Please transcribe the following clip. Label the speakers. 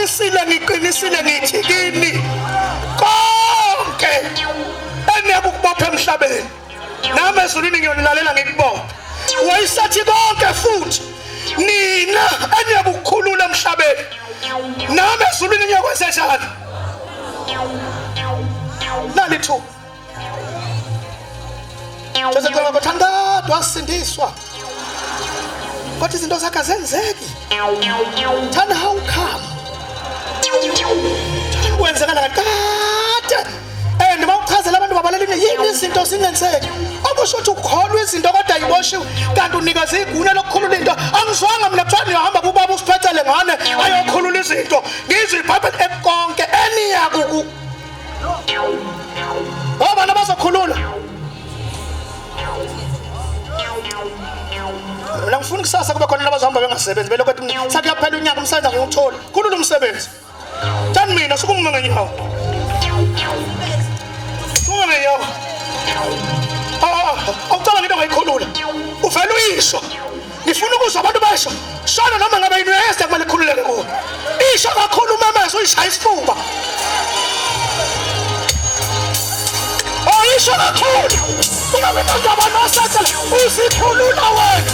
Speaker 1: Ngiqinisile, ngiqinisile ngithi kini, konke eniyakukubopha emhlabeni nami ezulwini ngiyonilalela ngikubophe. Wayesathi konke futhi nina eniyakukhulula emhlabeni nami ezulwini ngiyokwenza njalo. Nali thuba. Jose cela kothandadwa wasindiswa. Kodwa izinto zakhe azenzeki. Thanda how come? Thanda kwenzekala kade. And mawuchazela abantu babalelile yini izinto zingenzeki. Okusho ukuthi ukholwa izinto kodwa ayiboshiwe kanti unikeza igunya lokukhulula into. Angizwanga mina kuthiwa niyohamba kubaba usiphethele ngane ayokhulula izinto. Ngizwe iBhayibheli ekonke eniyakuku Obani abazokhulula? Mina ngifuna kusasa kube khona abazohamba bengasebenzi belokhu ethi mina sekuyaphela unyaka umsebenzi angiwutholi. Khulula umsebenzi. Thani mina sukuma ngenyawo. Sukuma ngenyawo. Awucabanga into ongayikhulula. Uvela uyisho. Ngifuna ukuzwa abantu basho. Shona noma ngabe yini uyeza kumele ikhululeke kuwe. Isho kakhulu umemeze uyishaya isifuba. Oh isho kakhulu. Ungabe nandaba nosathane uzikhulula wena.